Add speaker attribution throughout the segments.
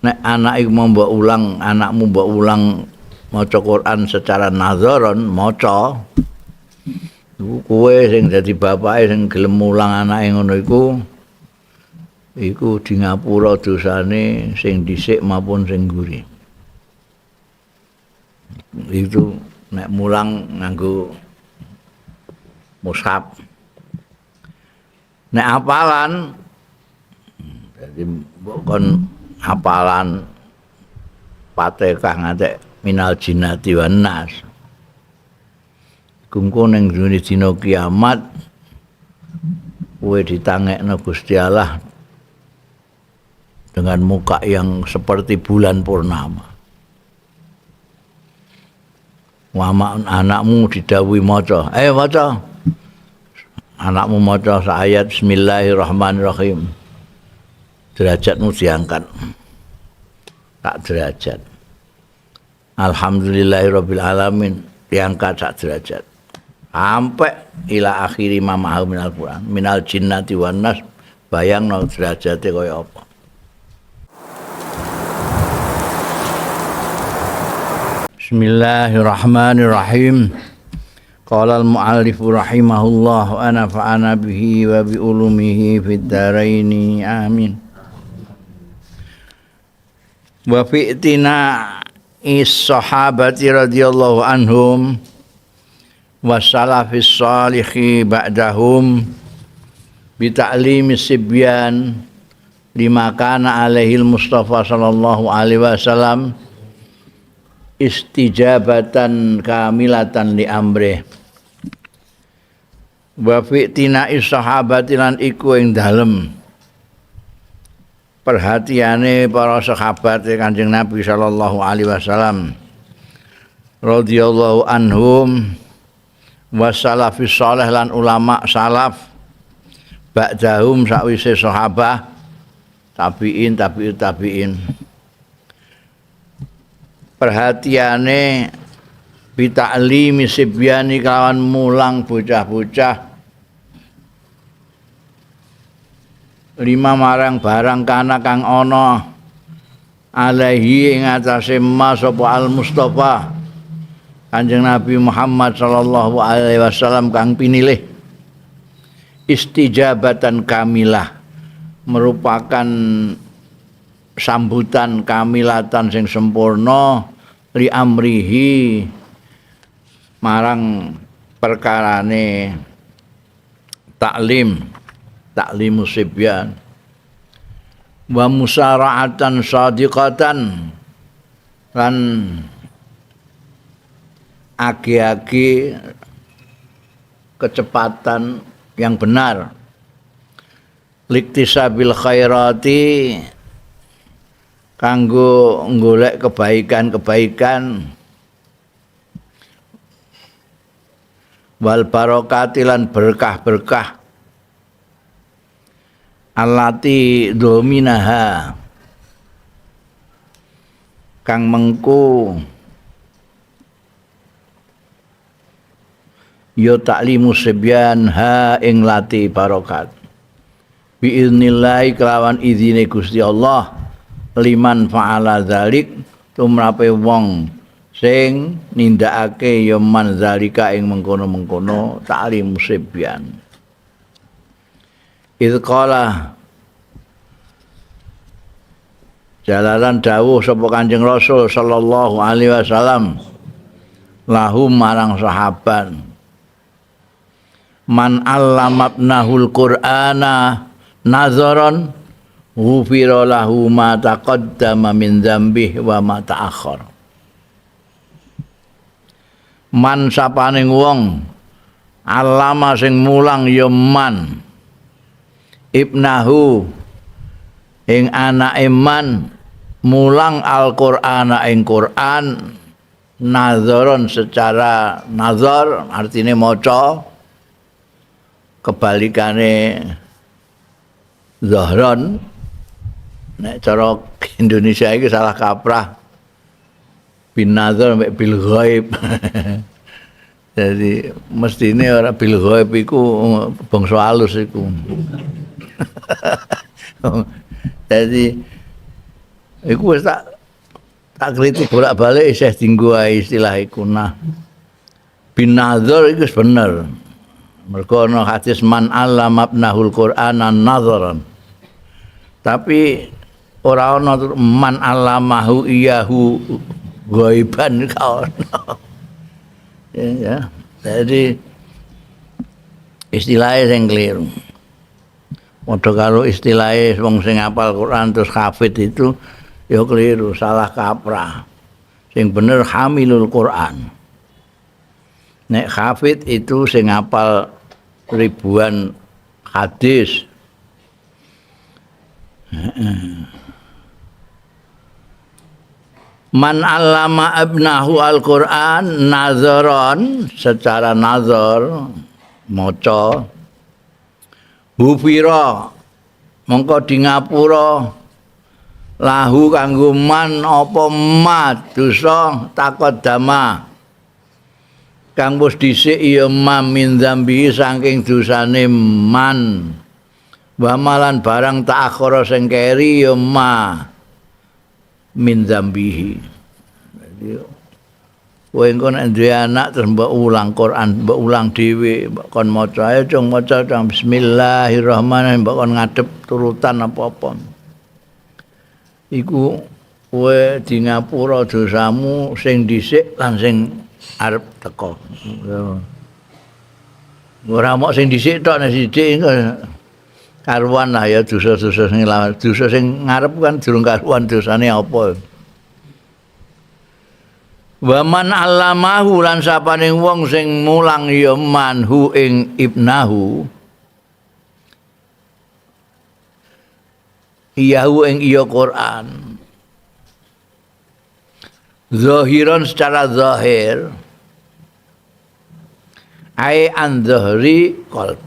Speaker 1: Nek anak iku mbok ulang, anakmu mbok ulang maca Quran secara nazaron maca, iku kowe sing dadi bapake sing gelem mulang anake ngono iku, iku di ngapura dosane sing dhisik maupun sing mburi. Itu nek mulang nganggo mushaf. Nek hafalan, dadi mbok kon hafalan Fatihah ngantek minal jinnati wan nas. Kungko ning dina kiamat kowe ditangekno Gusti Allah dengan muka yang seperti bulan purnama. Wama anakmu didhawuhi maca, maca. Anakmu maca ayat bismillahirrahmanirrahim. Derajatmu diangkat. Tak derajat. Alhamdulillahirabbil alamin diangkat sak derajat. Sampai ila akhiri ma ma'ahu minal Quran, minal jinnati wan nas, bayangno derajate kaya apa. Bismillahirrahmanirrahim. Qala al-mu'allif rahimahullah wa nafa'ana bihi wa bi ulumihi fid dharaini amin. Wa fi itina is-sahabati radhiyallahu anhum wa salafis salihi ba'dahum bi ta'limi sibyan lima kana alaihi al-Mustafa sallallahu alaihi wasallam istijabatan kamilatan li amrih. Wa fi tina'i sahabati lan iku ing dalem perhatiane para sahabat Kanjeng Nabi sallallahu alaihi wasallam radhiyallahu anhum wa salafis salih lan ulama salaf ba'dahum sakwise sahabah tabi'in tabi'ut tabi'in. Perhatiane bita'limi sibyani kawan mulang bocah-bocah lima marang barang kana kang ana alaihi ing atase ma sapa al Mustafa Kanjeng Nabi Muhammad sallallahu alaihi wasallam kang pinilih istijabatan kamilah merupakan sambutan kamilatan sing sempurna li amrihi marang perkarane taklim taklimus sibyan wa musara'atan sadiqatan lan agi-agi kecepatan yang benar liktisabil khairati kanggo golek kebaikan-kebaikan wal barokati lan berkah-berkah allati dominaha kang mengku ya taklimu sebyan ha ing lati barokat biiznillah kelawan izine Gusti Allah liman fa'ala zalik tumrape wong sing nindakake ya man zalika ing mengkono-mengkono taklimu sebyan. Idz qala jalalan dawuh sapa Kanjeng Rasul sallallahu alaihi wasallam lahum marang sahabat man allamabnahul qur'ana nazaran ghufira lahu ma taqaddama min dzambihi wa ma ta'akhkhar. Man sapane wong alama sing mulang ya man ibnahu ing anake man mulang Al-Qur'ana ing Qur'an nazaron secara nazar artine maca kebalikane zahron. Nek cara Indonesia iki salah kaprah bin nazar mek bil ghaib. Jadi mestine ora bil ghaib iku bangsa halus iku. Jadi Iku wis tak kritik bolak-balik isih dienggo ae istilah iku. Nah, bin nazar iku wis bener. Mergo ana hadis man allama ibnahul Qur'ana nazaran. Tapi ora ana man allamahu iyahu ghaiban ka ono. Ya. Jadi istilahnya sing keliru. Padha karo istilahnya wong sing hafal Quran terus hafid itu ya keliru, salah kaprah. Sing bener hamilul Quran. Nek hafid itu sing hafal ribuan hadis. Man allama ibnahu al-Quran nazaron, secara nazar maca, hufira mongko di ngapura lahu kanggo man apa ma dosa taqaddama kang wis dhisik ya ma min dzambi saking dosane man wa malan barang ta'akhara sing keri ya ma min dzambihi. Jadi kowe engko nek duwe anak terus mbok ulang Quran, mbok ulang dhewe, mbok kon maca ayo cung maca bismillahirrahmanirrahim, mbok kon ngadep turutan apa-apa. Iku kowe di ngapura dosamu sing dhisik lan sing arep teko. Ora mok sing dhisik tok, nek sithik karuan lah ya dosa-dosa sing dosa sing ngarep kan durung karuan dosane apa. Wa man allamahu lan sapane wong sing mulang ya manhu ing ibnahu iyahu ing iya Quran zahiran secara zahir ai an zahri qalb.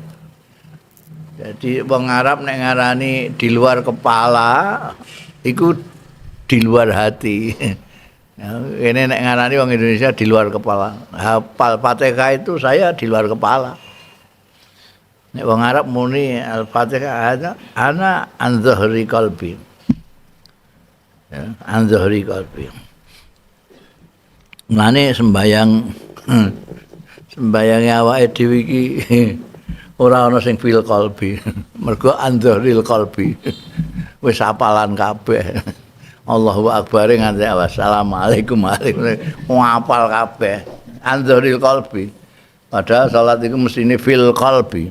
Speaker 1: Jadi wong Arab nek ngarani di luar kepala iku di luar hati. Ini nek ngarani wong Indonesia di luar kepala. Hafal Fatihah itu saya di luar kepala. Nek wong Arab muni Al-Fatihah ana an zahri qalbi. Ya, an zahri qalbi. Mulane sembayang sembayange awake dhewe iki ora ana sing fil qalbi. Mergo an zahril qalbi. Wis hafalan kabeh. Allahu akbar nganti wassalamualaikum waalaikum hafal kabeh. An zahril qalbi. Padahal salat iku mestine fil qalbi,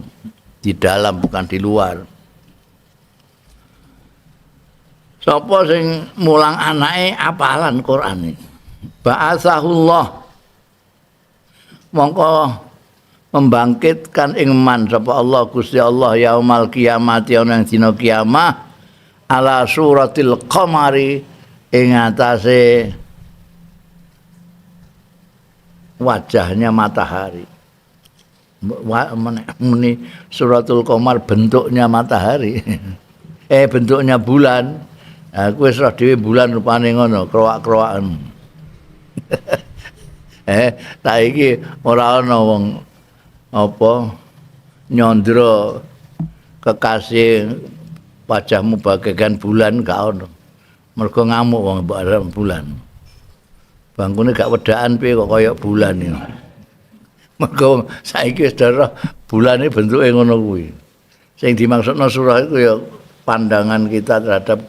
Speaker 1: di dalam bukan di luar. Sapa sing mulang anake hafalan Quran iki? Ba'atsahullah mongko membangkitkan ing man sapa Allah Gusti Allah yaumal kiamat ana ing dina kiamah ala suratil qamari ing atase wajahnya matahari. Muni suratul qamar bentuknya matahari. Bentuknya bulan. Aku wis roh dhewe bulan rupane ngono, kroak-kroakan. Saiki ora ana wong apa nyandra kekasih wajahmu bagaikan bulan gak ono. Mergo ngamuk wong mbok bulan. Bangkune gak wedaan piye kok kaya bulan iki. Mergo saiki wis darah bulane bentuke ngono kuwi. Sing dimaksudno surah iku ya pandangan kita terhadap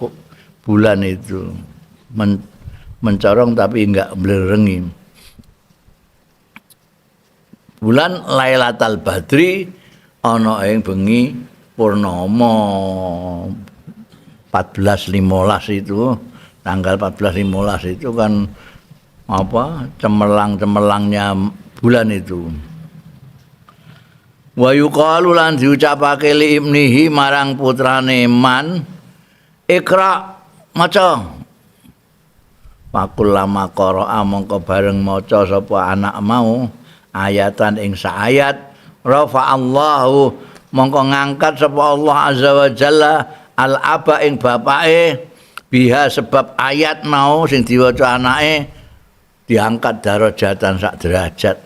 Speaker 1: bulan itu mencorong tapi enggak mblerengi. Bulan Lailatul Badri ana ing bengi purnama 14.15 itu, tanggal 14.15 itu kan apa cemerlang-cemerlangnya bulan itu. Wa yuqalu lan diucapake li ibnihi marang putrane man ikra maca. Fakul lama qara'a mongko bareng maca sapa anak mau ayatan ing saayat rafa'allahu mongko ngangkat sapa Allah azza wa jalla al aba ing bapake biha sebab ayat mau sing diwaca anake diangkat darajatan sak derajat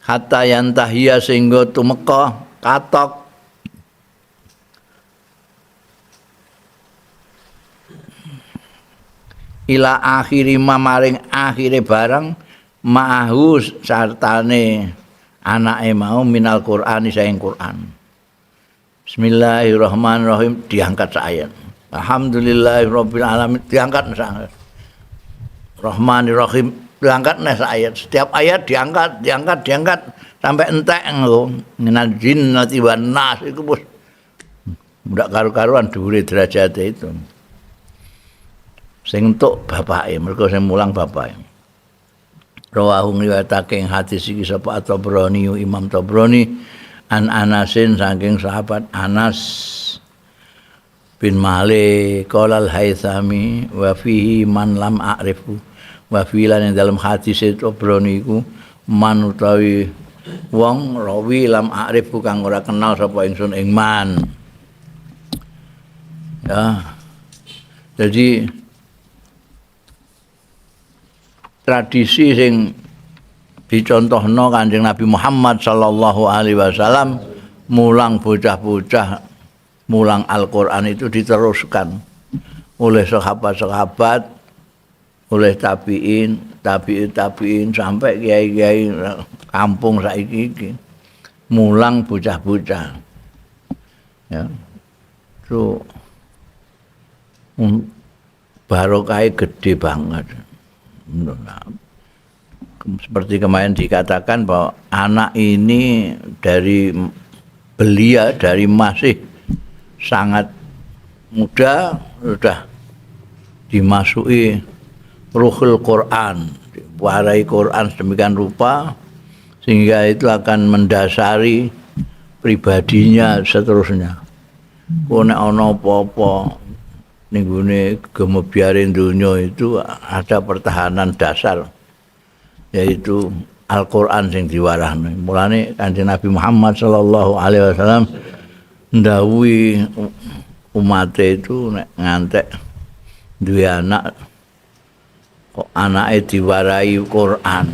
Speaker 1: hatta yantahiya sehingga tumeka katok Ila akhiri maring akhire barang ma'ahu sartane anake mau minal Qur'ani saing Qur'an. Bismillahirrahmanirrahim diangkat sak ayat. Alhamdulillahirabbil alamin diangkat sak ayat. Rahmanirrahim diangkat nek sak ayat. Setiap ayat diangkat, diangkat, diangkat sampai entek ngono. Minal jinnati wan nas iku wis ndak karu-karuan dhuwure derajate itu. Sing entuk bapake, mergo sing mulang bapake. Rawahu ngriwayatake ing hadis iki sapa At-Tabrani, Imam Tabrani an Anasin saking sahabat Anas bin Malik. Qala al-Haitsami wa fihi man lam a'rifu wa fi lan ing dalam hadis Tabrani iku man utawi wong rawi lam a'rifu kang ora kenal sapa ingsun ing man. Ya. Jadi tradisi sing dicontohno Kanjeng Nabi Muhammad sallallahu alaihi wasallam mulang bocah-bocah mulang Al-Qur'an itu diteruskan oleh sahabat-sahabat, oleh tabi'in, tabi'in, tabi'in sampai kiai-kiai kampung saiki iki mulang bocah-bocah. Ya. Itu barokahnya gede banget. Seperti kemarin dikatakan bahwa anak ini dari belia, dari masih sangat muda sudah dimasuki ruhul Quran, diwarai Quran sedemikian rupa sehingga itu akan mendasari pribadinya seterusnya. Ku nek ana apa-apa ning gone gemebyare donya itu ada pertahanan dasar, yaitu Al-Quran sing diwarahno. Mulane Kanjeng Nabi Muhammad sallallahu alaihi wasallam ndhawuhi umate itu nek ngantek duwe anak kok anake diwarai Quran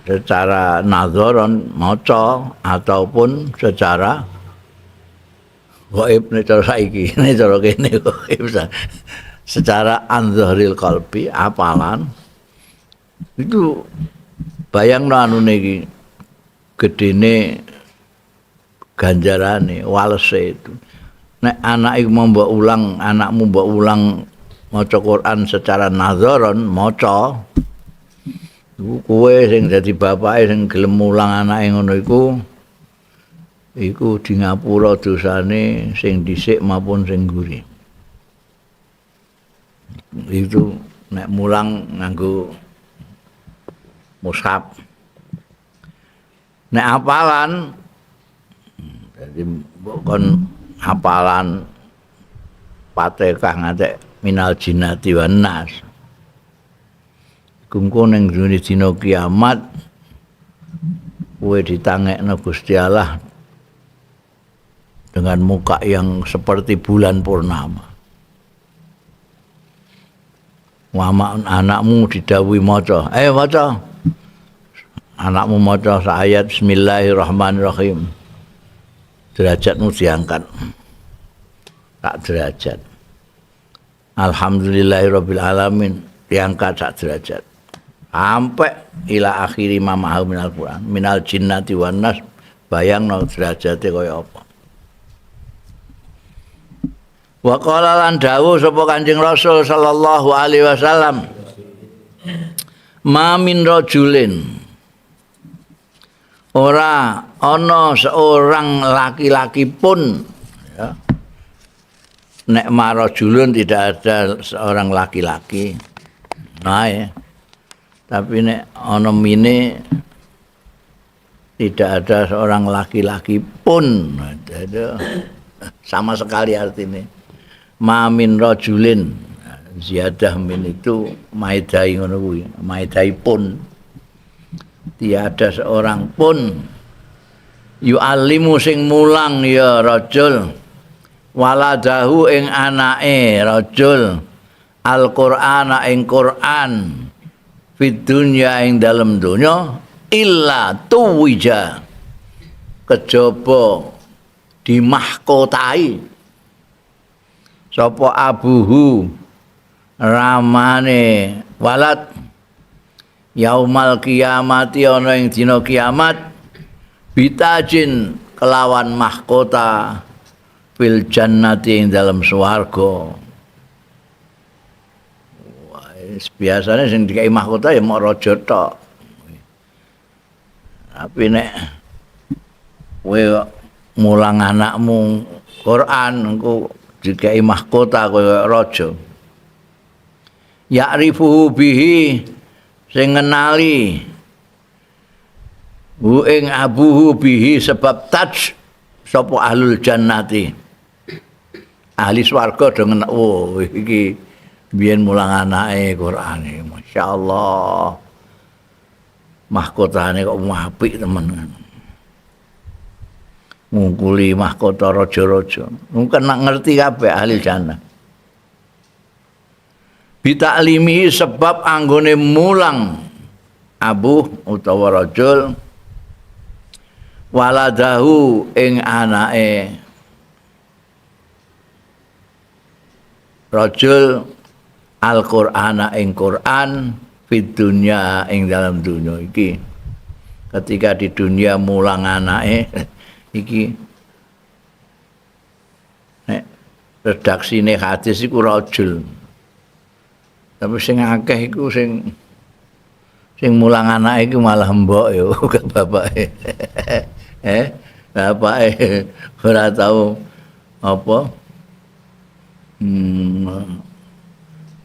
Speaker 1: secara nadzaron maca ataupun secara gaib nek cara saiki, nek cara kene gaib secara anzahril qalbi apalan itu bayangno anune iki gedene ganjarane walese itu. Nek anak iku mau mbok ulang, anakmu mbok ulang maca Quran secara nadzaron maca iku kowe sing dadi bapake sing gelem mulang anake ngono iku, iku di ngapura dosane sing dhisik maupun sing mburi. Itu nek mulang nganggo mushaf. Nek apalan, jadi mbok kon hafalan Fatihah ngantek minal jinnati wan nas. Iku engko ning dina kiamat kowe ditangekno Gusti Allah dengan muka yang seperti bulan purnama. Wama anakmu didhawuhi maca, maca. Anakmu maca ayat Bismillahirrahmanirrahim. Derajatmu diangkat. Tak derajat. Alhamdulillahirabbil alamin diangkat sak derajat. Sampai ila akhiri ma ma'ahu minal Quran, minal jinnati wan nas, bayangno derajate kaya apa. Wa qala lan dawuh sapa Kanjeng Rasul sallallahu alaihi wasallam, ma min rajulin, ora ana seorang laki-laki pun, ya. Nek marajulun tidak ada seorang laki-laki. Nah, ya. Tapi nek ana mine tidak ada seorang laki-laki pun, ada sama sekali artinya. Ma min rajulin, ziyadah min itu maidai ngono kuwi, maidai pun. Tiada seorang pun yu'allimu sing mulang ya rajul waladahu ing anake rajul Al-Qur'ana ing Qur'an fid dunya ing dalem donya illa tuwija kejaba dimahkotai sapa abuhu ramane walad yaumal kiamati ana ing dina kiamat bitajin kelawan mahkota fil jannati ing dalam swarga. Biasane sing dikai mahkota ya mok raja tok. Tapi nek kowe mulang anakmu Quran engko dikai mahkota kaya raja. Ya'rifuhu bihi sing ngenali hu ing abuhu bihi sebab taj sapa ahlul jannati. Ahli swarga do ngenak, oh iki biyen mulang anake Qur'ane, masyaallah. Mahkotane kok apik temen. Ngungkuli mahkota raja-raja. Mungkin nak ngerti kabeh ahli jannah. Bitaklimi sebab anggone mulang abuh utawa rajul waladahu ing anake rajul Al-Qur'ana ing Qur'an fid dunya ing dalam dunya iki. Ketika di dunia mulang anake iki nek redaksine hadis iku rajul. Tapi sing akeh iku sing mulang anake iku malah mbok yo ke bapake. Bapake ora tau apa?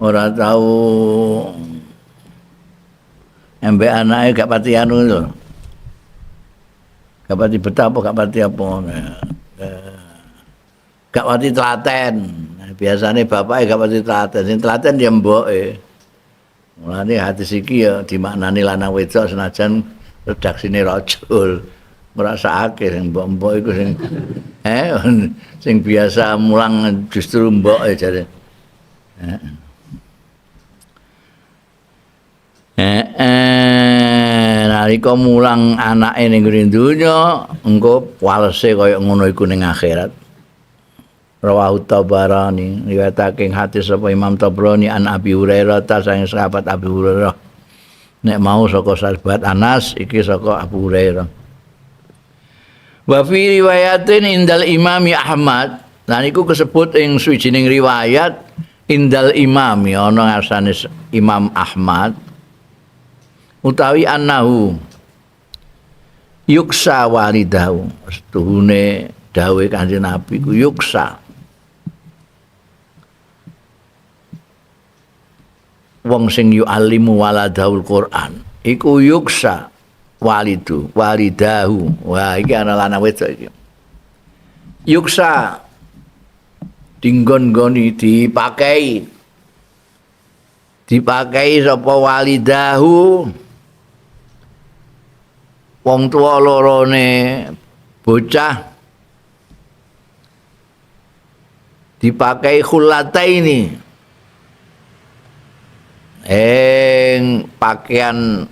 Speaker 1: Ora tau embek anake gak pati anu lho. Gak pati betah apa gak pati apa. Gak pati telaten. Biasane bapake gak pati telaten, sing telaten ya mboke. Mulane hadis iki ya dimaknani lanang wedok senajan redaksine rajul. Ngrasakake sing mbok-mbok iku sing sing biasa mulang justru mboke jare. Nalika mulang anake ning ngene donya, engko walese kaya ngono iku ning akhirat. Rawahu Tabarani, riwayatake hadis sapa Imam Tabrani an Abi Hurairah ta sang sahabat Abi Hurairah. Nek mau saka sahabat Anas, iki saka Abu Hurairah. Wa fi riwayatin indal Imami Ahmad, lan iku kesebut ing suwijining riwayat indal Imami ana ngarsane Imam Ahmad utawi annahu yuksa walidahu, setuhune dawuhe Kanjeng Nabi ku yuksa. Wong sing yu'allimu waladahul Quran iku yuksa walidu walidahu. Wah iki ana lanang wedok iki. Yuksa dinggon-goni dipakai. Dipakai sapa walidahu wong tuwa lorone bocah dipakai khulataini ing pakaian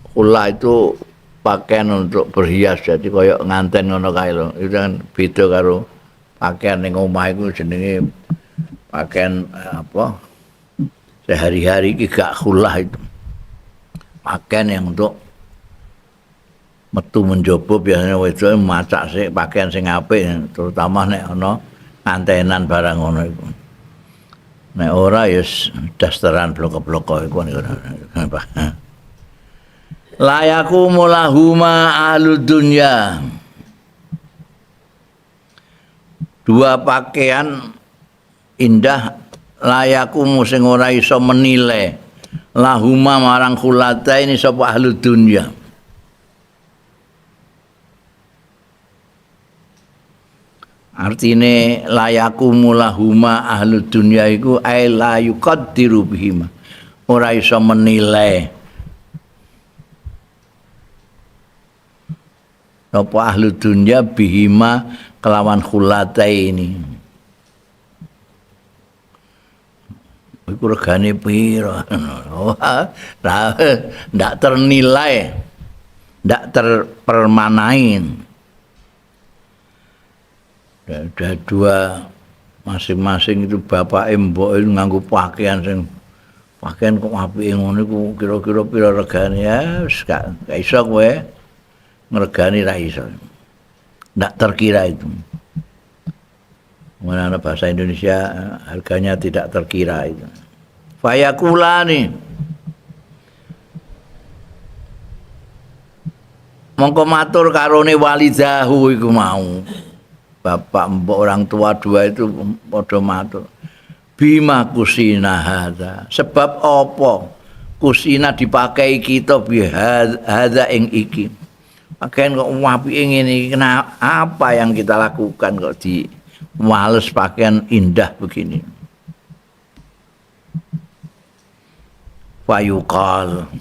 Speaker 1: khula itu pakaian untuk berhias, jadi koyo nganten ngono kae lho. Itu kan beda karo pakaian ning omah iku jenenge pakaian apa sehari-hari iki gak khula itu. Pakaian yang untuk metu menjobo biasanya wedok macak sik pakaian sing apik, terutama nek ana ngantenan barang ngono iku. Nek ora ya dasteran bloko-bloko iku ora. Layaku mulahuma ahlud dunya. Dua pakaian indah layaku sing ora iso menilai lahuma marang khulata ini sapa ahlud dunya. Artine layaku mulahuma ahlud dunya iku ay la yuqaddiru bihima, ora iso menilai apa ahlu dunya bihima kelawan khulataini. Iku regane pira? Ndak ternilai, ndak terpermanain. Ada dua Masing-masing itu bapake mboke nganggo pakaian sing pakaian kok apike ngono iku kira-kira pira regane ya wis gak iso kowe ngregani ra iso. Ndak terkira itu. Mana bahasa Indonesia harganya tidak terkira itu. Fayakulani mongko matur karone walidahu iku mau. Bapak mbok orang tua dua itu padha matur. Bima kusina hadza. Sebab apa kusina dipakai kita bi hadza ing iki. Pakaian kok apike ngene iki, kenapa apa yang kita lakukan kok diwales pakaian indah begini. Fayuqal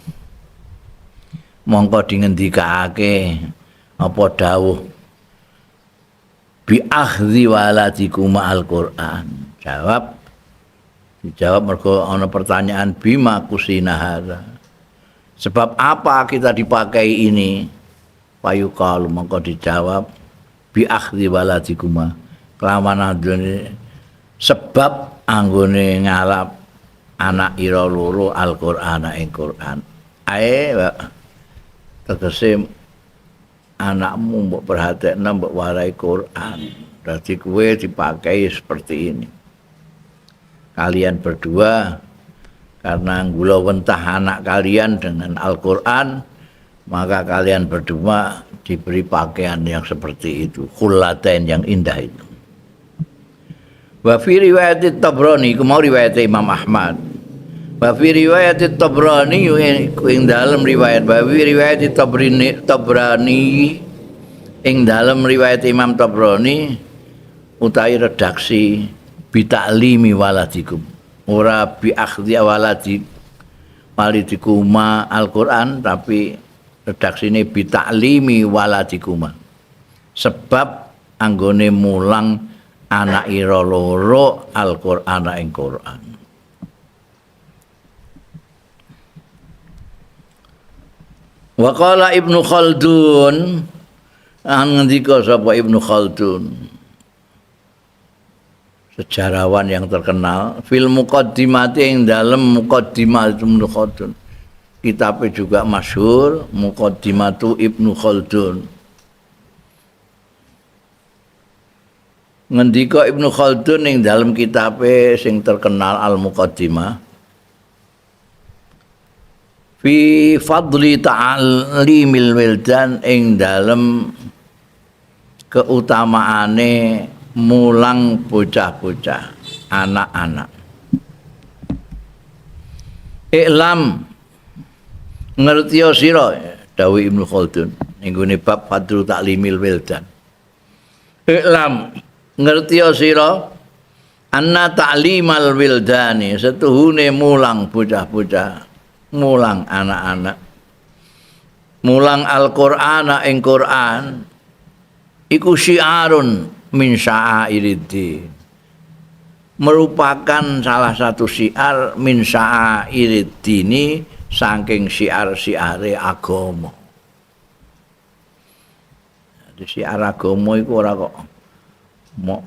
Speaker 1: mongko dingendikake apa dawuh bi akhdzi waladikum al-Qur'an. Jawab dijawab mergo ana pertanyaan bima kusina hadza. Sebab apa kita dipakai ini? Fayuqal mongko dijawab bi akhdzi waladikuma kelawan anggone sebab anggone ngalap anak ira loro Al-Qur'an ing Qur'an. Ae tegese anakmu mbok perhatekno mbok warai Quran. Dadi kowe dipakai seperti ini. Kalian berdua karena gula wentah anak kalian dengan Al-Quran, maka kalian berdua diberi pakaian yang seperti itu, khulatain yang indah itu. Wa fi riwayat Tabrani, iku mau riwayat Imam Ahmad. Wa fi riwayat Tabrani ing dalem riwayat wa fi riwayat Tabrani ing dalem riwayat Imam Tabrani utawi redaksi bitaklimi waladikum ora bi akhdhi waladi walidikuma Al-Qur'an, tapi redaksine bitaklimi waladikuma sebab anggone mulang anak ira loro Al-Qur'an ing Qur'an. Wa qala Ibnu Khaldun, ngendika sapa Ibnu Khaldun, sejarawan yang terkenal, fil muqaddimati ing dalem muqaddimah Ibnu Khaldun. Kitabnya juga masyhur, Muqaddimatu Ibnu Khaldun. Ngendika Ibnu Khaldun ing dalem kitabe sing terkenal Al Muqaddimah, fi fadli ta'limil wildan ing dalem keutamaane mulang bocah-bocah, anak-anak. Iklam ngertiya sira, dawuh Ibnu Khaldun ing gone bab fadlu ta'limil wildan. Iklam ngertiya sira anna ta'limal wildani, setuhune mulang bocah-bocah, mulang anak-anak, mulang Al-Qur'ana ing Qur'an iku syiarun min sya'airidin, merupakan salah satu syiar min sya'airidini saking syiar-syiare agama. Jadi syiar agama iku ora kok mok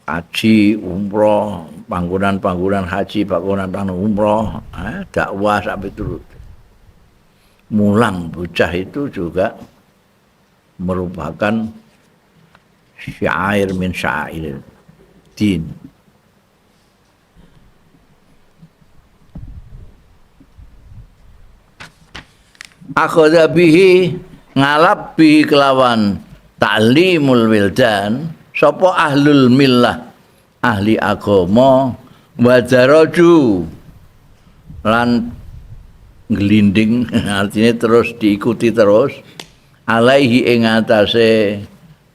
Speaker 1: haji, umroh, panggonan-panggonan haji, panggonan-panggonan umroh, dakwah sampai turut. Mulang bocah itu juga merupakan syair min syair din. Akhadha bihi ngalap bihi kelawan ta'limul wildan sapa ahlul millah, ahli agama, wa daraju lan glinding, artinya terus diikuti terus alaihi ing atase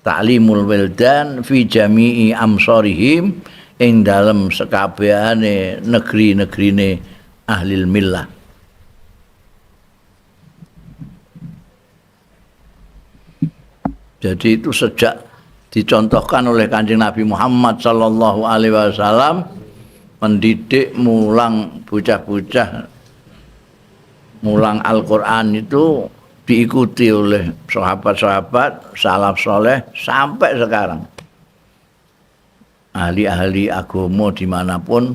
Speaker 1: ta'limul wildan fi jami'i amsarihim ing dalem sekabehane negeri-negerine ahlil millah. Jadi itu sejak dicontohkan oleh Kanjeng Nabi Muhammad sallallahu alaihi wasallam mendidik mulang bocah-bocah, mulang Al-Qur'an itu diikuti oleh sahabat-sahabat salaf soleh sampai sekarang. Ahli-ahli agama dimanapun,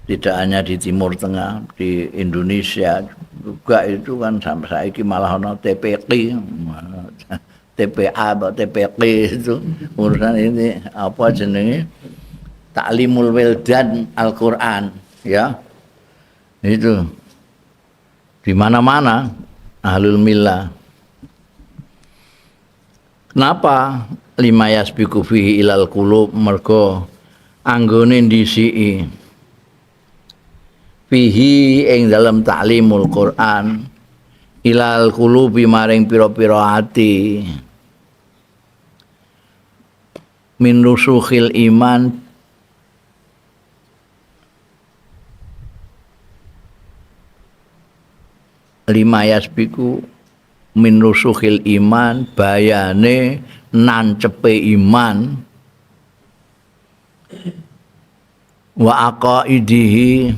Speaker 1: tidak hanya di Timur Tengah, di Indonesia juga itu kan sampai saiki malah ana TPQ, TPA atau TPQ itu urusan ini apa jenenge Taklimul Wildan Al-Qur'an ya. Itu di mana-mana ahlul millah. Kenapa lima yasbiku fihi ilal qulub, mergo anggone ndisiki fihi ing dalem taklimul Quran ilal qulubi maring pira-pira ati min rusukhil iman lima yasbiku min rusukhil iman bayane nancepe iman wa aqaidihi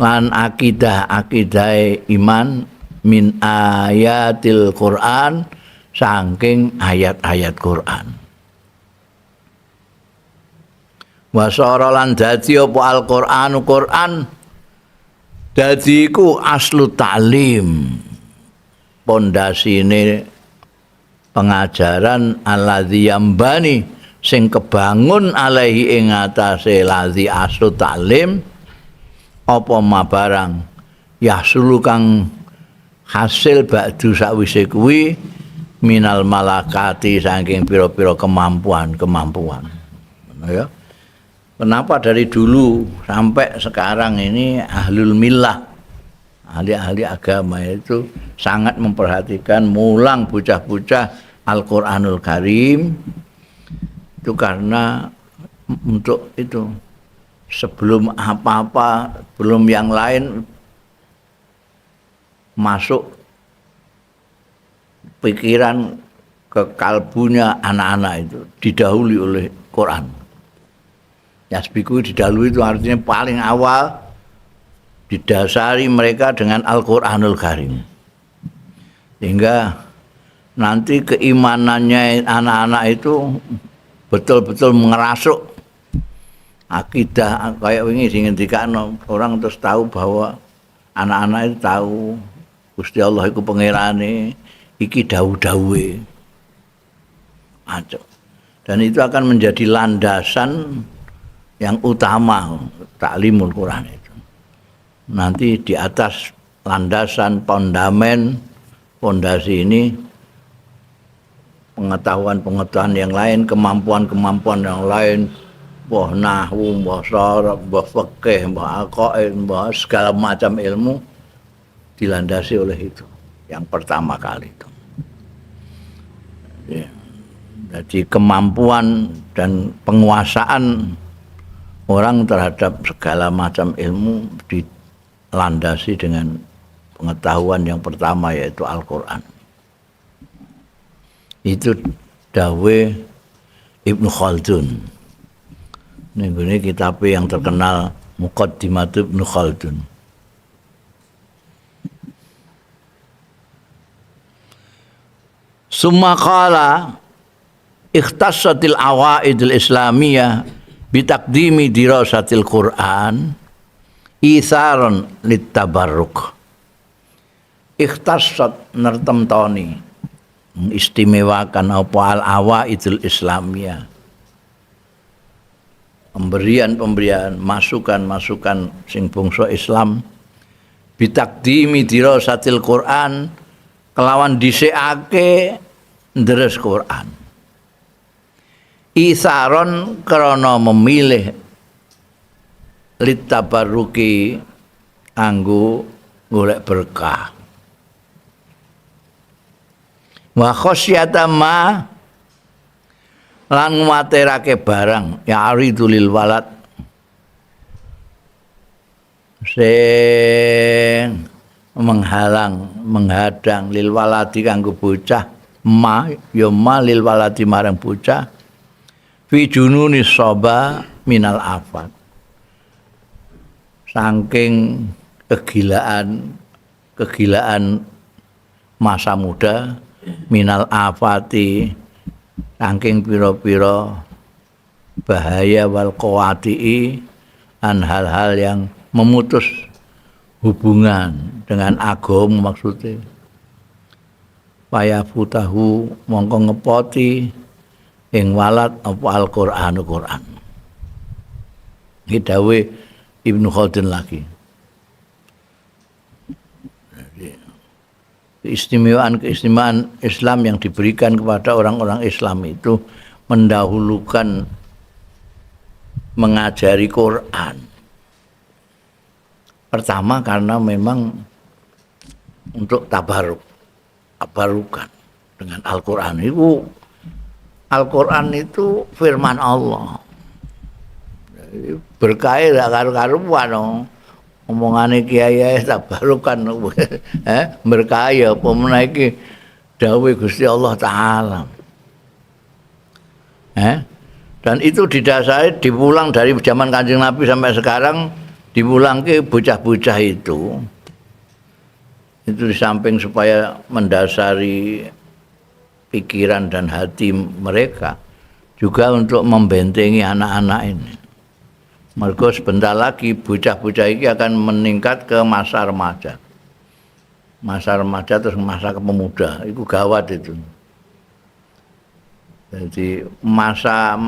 Speaker 1: lan akidah-akidahe iman min ayatil Quran saking ayat-ayat Quran. Wa sara lan dadi apa Al-Qur'anu Quran dadi iku aslu ta'lim, pondasine pengajaran alladzi yambani sing kebangun alaihi ing atase ladzi aslu ta'lim apa ma barang yahsulu kang hasil ba'du sakwise kuwi minal malakati saking pira-pira kemampuan-kemampuan. Ya. Kenapa dari dulu sampai sekarang ini ahlul millah, ahli-ahli agama itu sangat memperhatikan mulang bocah-bocah Al-Qur'anul Karim itu karena untuk itu sebelum apa-apa, belum yang lain masuk pikiran ke kalbunya anak-anak itu didahului oleh Quran. Yasbiku didahului itu artinya paling awal didasari mereka dengan Al-Qur'anul Karim. Sehingga nanti keimanannya anak-anak itu betul-betul mengerasuk akidah kayak wingi sing ngendikano orang terus tahu bahwa anak-anak itu tahu Gusti Allah iku pangerane, iki dawuh-dawuhe. Dan itu akan menjadi landasan yang utama taklimul Quran itu. Nanti di atas landasan fondamen pondasi ini pengetahuan-pengetahuan yang lain, kemampuan-kemampuan yang lain, mbah nahwu, mbah sharaf, mbah fikih, mbah aqaid, mbah segala macam ilmu dilandasi oleh itu yang pertama kali itu. Ya. Jadi kemampuan dan penguasaan orang terhadap segala macam ilmu dilandasi dengan pengetahuan yang pertama yaitu Al-Quran. Itu dawe Ibnu Khaldun. Ini kitab yang terkenal Muqaddimah Ibnu Khaldun. Summa qala ikhtassatil awaidul islamiyah bitaqdimi dirasatil Quran itharan litabarruk. Ikhtassat nertemtoni mengistimewakan apa al awaidul islamiyah, pemberian-pemberian, masukan-masukan sing bangsa Islam bitaqdimi dirasatil Quran kelawan dhisikake ndres Quran. Isaron krana memilih litabarruki anggo golek berkah. Wa khasyata ma lan nguwatirake barang ya aridu lil walad sing menghalang menghadang lil waladi kanggo bocah ma ya ma lil waladi marang bocah fi jununi soba minal afat saking kegilaan masa muda minal afati saking pira-pira bahaya wal qawati'i an hal-hal yang memutus hubungan dengan agama maksudnya. Paya futahu mongko ngepoti ing walad apa Al-Qur'anu Qur'an. Iki dawuhe Ibnu Khaldun lagi. Keistimewaan-keistimewaan Islam yang diberikan kepada orang-orang Islam itu mendahulukan mengajari Quran. Pertama karena memang untuk tabaruk, tabarukan dengan Al-Quran. Itu Al-Quran itu firman Allah. Berkah gak karu-karuan dong. Omongane kiai tabarukan berkah ya apa meneh iki dawuhe Gusti Allah Taala. Dan itu didasari dipulang dari zaman Kanjeng Nabi sampai sekarang, dipulang ke bocah-bocah itu. Itu di samping supaya mendasari pikiran dan hati mereka, juga untuk membentengi anak-anak ini. Mergo sebentar lagi bocah-bocah ini akan meningkat ke masa remaja. Masa remaja terus masa pemuda, itu gawat itu. Jadi masa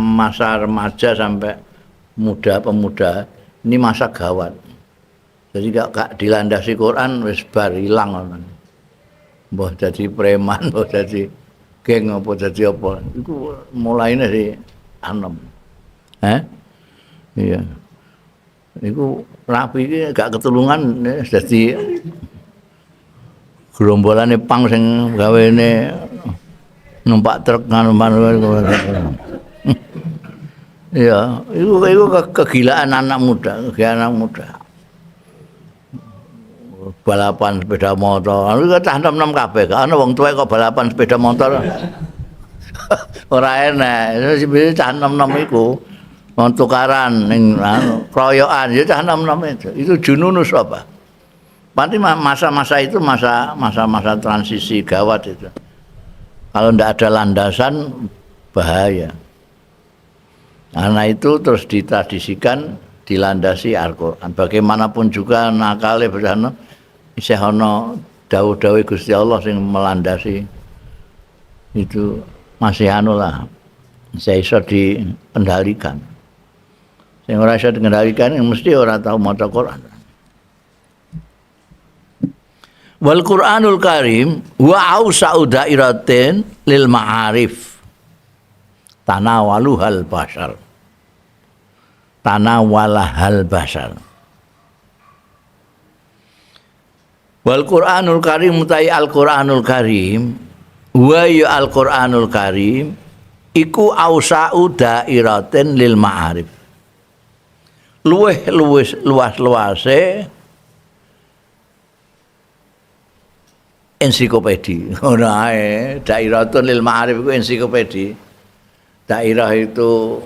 Speaker 1: remaja sampai muda pemuda ini masa gawat. Jadi gak dilandasi Quran wis bar ilang. Mbah dadi preman, mbah dadi geng apa dadi apa. Iku mulaine si anom. Iya. Iku rapi iki gak ketulungan dadi gerombolane pang sing gawene numpak truk ngono. Iya, iku kegilaan anak muda, kegilaan anak muda. Balapan sepeda motor. Iku cah nom-nom kabeh, gak ana wong tuwek kok balapan sepeda motor. Ora enak. Cah nom-nom iku mau tukaran ning kroyokan ya cah nom-nom itu. Itu jununus apa? Nanti masa-masa itu masa-masa transisi gawat itu. Kalau ndak ada landasan bahaya. Karena itu terus ditradisikan dilandasi Al-Qur'an. Bagaimanapun juga nakale bersana isih ana dawuh-dawuh Gusti Allah sing melandasi itu masih anu lah, isih iso dikendalikan. Sing ora iso dikendalikan mesti ora tau maca Quran. Wal Qur'anul Karim wa ausa'u dairatin lil ma'arif tanawaluhal bashar. Tanawalahal bashar. Wal Qur'anul Karim mutai Al Qur'anul Karim wa ya Al Qur'anul Karim iku ausa'u dairatin lil ma'arif. Luweh luwes luas-luase ensiklopedi. Ngono ae, dairatun lil ma'arif iku ensiklopedi. Daerah itu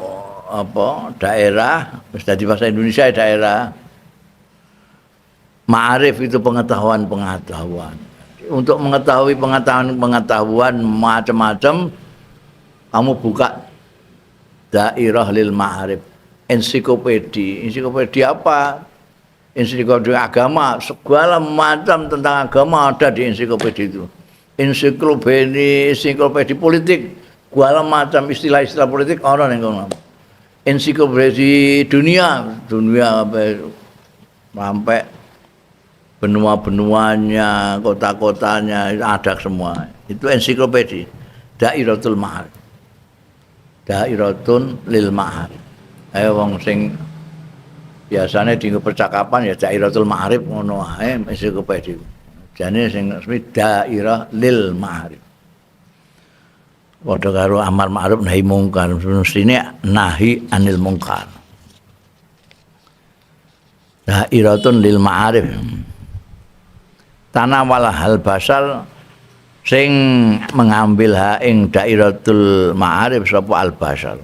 Speaker 1: apa? Daerah, wis dadi bahasa Indonesia daerah. Ma'arif itu pengetahuan-pengetahuan. Untuk mengetahui pengetahuan-pengetahuan macam-macam, kamu buka daerah lil ma'arif, ensiklopedi. Ensiklopedi apa? Ensiklopedi agama, segala macam tentang agama ada di ensiklopedi itu. Ensiklopedi politik, segala macam istilah-istilah politik ana ning kono. Ensiklopedi dunia, dunia sampai benua-benuanya, kota-kotanya ada semua. Itu ensiklopedi. Dairatul Ma'arif. Dairatun lil Ma'arif. Ayo wong sing biasanya di percakapan ya Dairatul Ma'arif ngono ae ensiklopedi. Jane sing resmi Dairah lil Ma'arif. Padha karo amar ma'ruf nahi mungkar, mestine nahi anil mungkar. Dairatun lil Ma'arif. Tanawala hal basal sing mengambil ha ing Dairatul Ma'arif sapa al basal.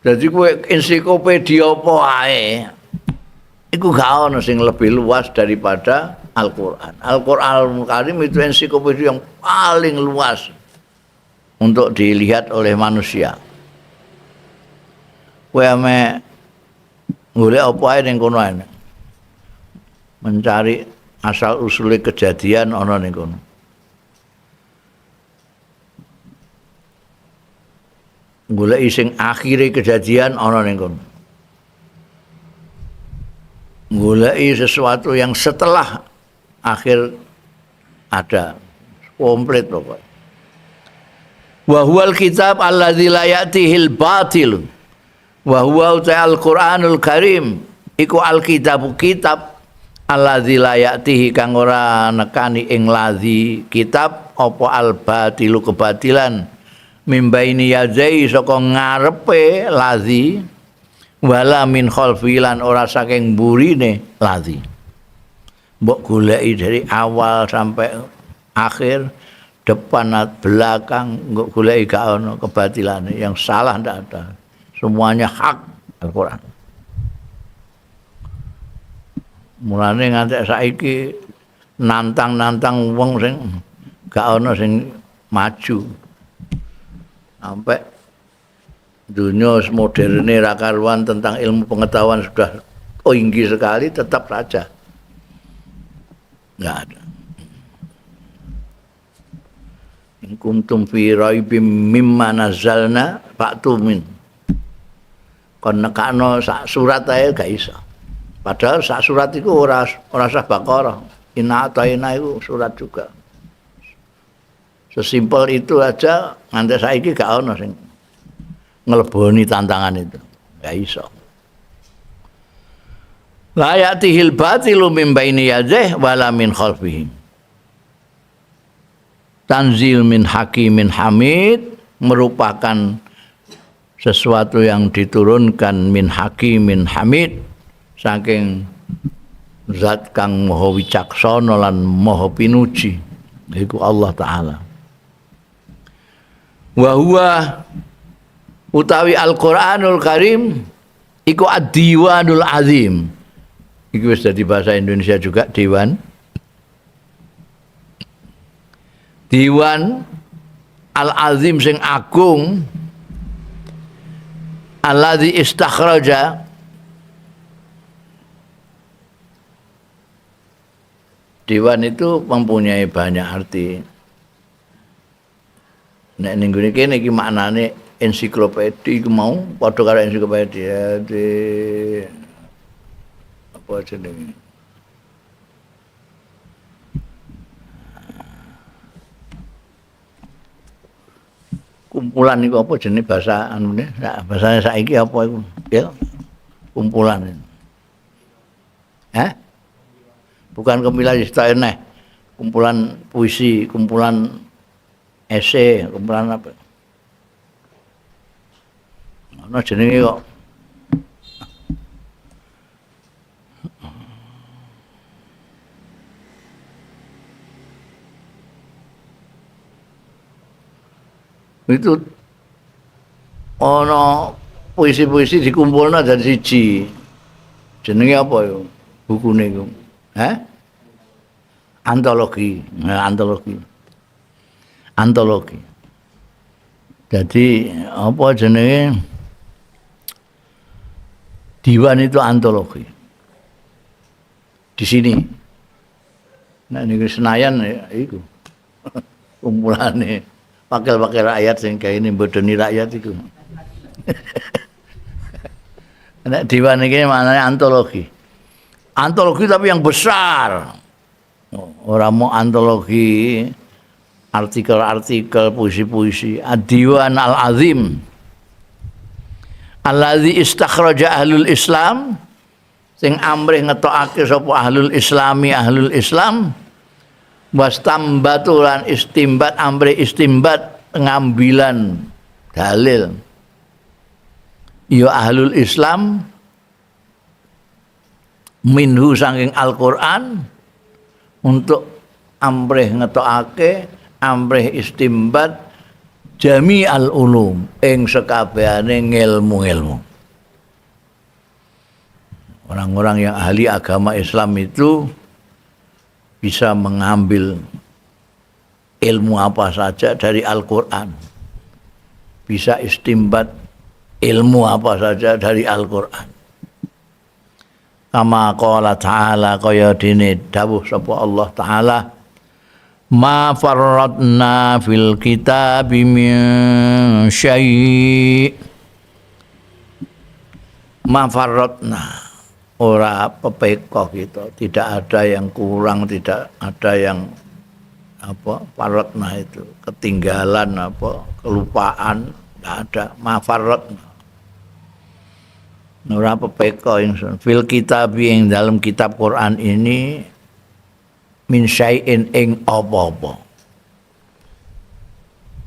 Speaker 1: Jadi kowe ensiklopedia apa ae iku gak ono sing lebih luas daripada Al-Qur'an. Al-Qur'an Karim itu ensiklopedia yang paling luas untuk dilihat oleh manusia. Kowe ame golek apa ae ning kono ae. Mencari asal usule kejadian ana ning kono. Golek sing akhire kejadian ana ning kono. Golek sesuatu yang setelah akhir ada, komplit pokoknya. Wa huwal kitab alladzi la ya'tihil batil. Wa huwa al-Qur'anul Karim iku al-kitabu kitab alladzi la ya'tihi kang ora nekani ing ladzi kitab apa al-batilu kebatilan mimbaini yadzai saka ngarepe ladzi wala min khalfi lan ora saking burine ladzi. Mbok goleki dari awal sampai akhir, depan belakang mbok goleki gak ono kebatilane, yang salah ndak ada. Semuanya hak Al-Qur'an. Mulane nganti saiki nantang-nantang wong sing gak ono sing maju. Sampai dunia moderne ra karuan tentang ilmu pengetahuan sudah tinggi sekali, tetap saja nggak ada. In kuntum fi raibim mimma nazzalna fa'tu min. Kon nekakno sak surat ae gak iso. Padahal sak surat iku ora sah Baqarah. Inna ataina iku surat juga. Sesimpel itu aja nganti saiki gak ono sing ngleboni tantangan itu. Gak iso. La ya'tihil batilu min baini yadayhi wala min khalfihi. Tanzil min hakimin hamid merupakan sesuatu yang diturunkan min hakimin hamid saking zat kang maha wicaksana lan maha pinuji, yaiku Allah Ta'ala. Wa huwa utawi Al-Qur'anul Karim iku ad-diwanul azim. Iku wis dadi bahasa Indonesia juga diwan. Diwan al-azim sing agung, alladzi istakhraja. Diwan itu mempunyai banyak arti. Nek ning gone kene iki maknane ensiklopedi iku mau padha karo ensiklopedia di apa jenenge? Kumpulan iku apa jenenge bahasa anune? Bahasane saiki apa iku? Ya. Kumpulan. Hah? Bukan kumpulan istilah neh. Kumpulan puisi, kumpulan esai, kumpulan apa? Ana jenenge kok. Itu ana puisi-puisi dikumpulno dadi siji. Jenenge apa ya? Bukune iku. Hah? Antologi. Nah, antologi. Antologi. Jadi apa jenenge? Diwan itu antologi. Di sini. Nah niku Senayan ya iku. Kumpulane wakil-wakil rakyat sing gawe bodoni rakyat iku. Nek diwan iki maknane antologi. Antologi tapi yang besar. Ora mau antologi artikel-artikel, puisi-puisi. Ad-Diwan Al-Azim alladzi istakhraja ahlul Islam, sing amrih ngetokake sapa ahlul islami ahlul Islam, wastambatu lan istimbat, amrih istimbat pengambilan dalil ya ahlul Islam minhu saking Al-Qur'an, untuk amrih ngetokake amrih istimbat jami al-ulum ing sekabehane ngilmu-ngilmu. Orang-orang yang ahli agama Islam itu bisa mengambil ilmu apa saja dari Al-Qur'an. Bisa istimbat Ilmu apa saja dari Al-Qur'an. Kama qala ta'ala kaya dene dawuh sapa Allah Ta'ala, ma farratna fil kitabi min syai'. Ma farratna, ora pepeko kita, tidak ada yang kurang, tidak ada yang apa, farratna itu ketinggalan apa kelupaan, tidak ada. Ma farratna, ora pepeko ingsun fil kitabi ing dalam kitab Quran ini, min syai'in ing apa-apa,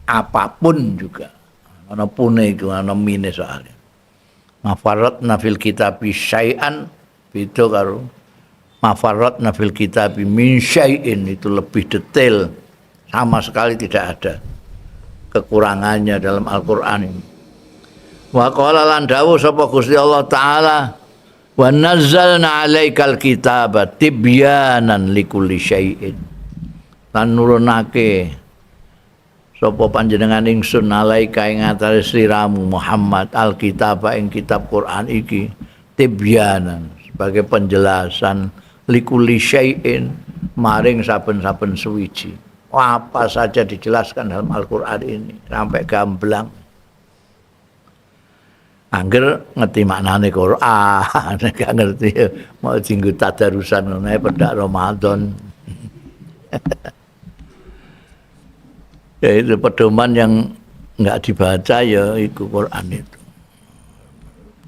Speaker 1: apapun juga ana pune iku ana mine soalnya. Mafaratna fil kitabi syai'an beda karo mafaratna fil kitabi min syai'in, itu lebih detail, sama sekali tidak ada kekurangannya dalam Al-Qur'an ini. Wa qala lan dawuh sapa Gusti Allah Ta'ala, wa nazzalna 'alaikal kitaba tibyanan likulli syai'in. Lan nurunake sapa panjenengan ingsun alaika ing atase sliramu Muhammad alkitaba ing kitab Quran iki tibyanan sebagai penjelasan likulli syai'in maring saben-saben suwiji. Apa saja dijelaskan dalam Al-Quran ini sampai gamblang. Angger ngerti maknane Quran, gak ngerti mau dinggo tadarusan ngono ae pedak Ramadan. Ya itu pedoman yang nggak dibaca ya iku Quran itu.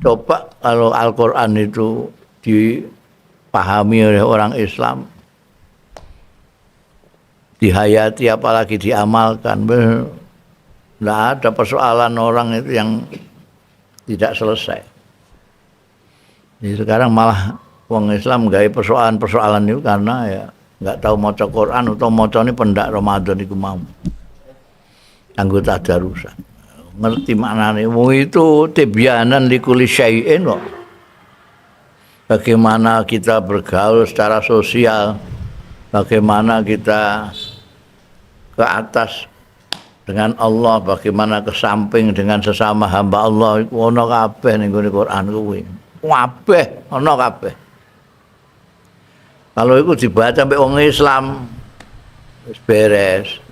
Speaker 1: Coba kalau Al-Quran itu dipahami oleh orang Islam, dihayati apalagi diamalkan, nggak ada persoalan orang itu yang tidak selesai. Jadi sekarang malah wong Islam gawe persoalan-persoalan itu karena ya nggak tahu maca Quran atau macane pendak Ramadan iku mau. Anggota darusan. Ngerti maknane wong itu tibyanan likulli syai'in kok. Bagaimana kita bergaul secara sosial, bagaimana kita ke atas dengan Allah, bagaimana ke samping dengan sesama hamba Allah, iku ana kabeh ning gone Quran kuwi. Kabeh ana kabeh. Kalau iku dibaca sampai wong Islam wis beres.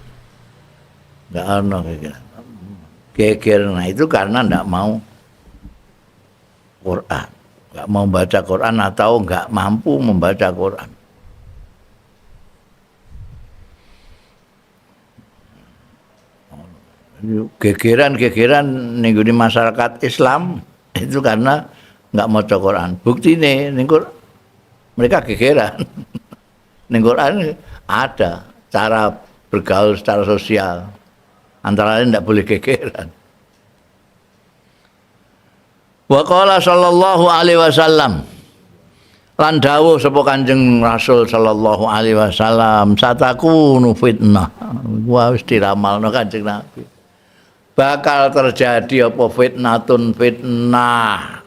Speaker 1: Enggak ana geger. Geger, nah itu karena ndak mau Quran. Enggak mau baca Quran atau enggak mampu membaca Quran. Gegeran-gegeran ning gone masyarakat Islam itu karena enggak maca Quran. Buktine ning mereka gegeran. Ning Quran ada cara bergaul secara sosial. Antara lain enggak boleh gegeran. Wa qala sallallahu alaihi wasallam, lan dawuh sapa Kanjeng Rasul sallallahu alaihi wasallam, satakunu fitnah. Wah wis diramalno Kanjeng Nabi. Bakal terjadi apa fitnatun fitnah.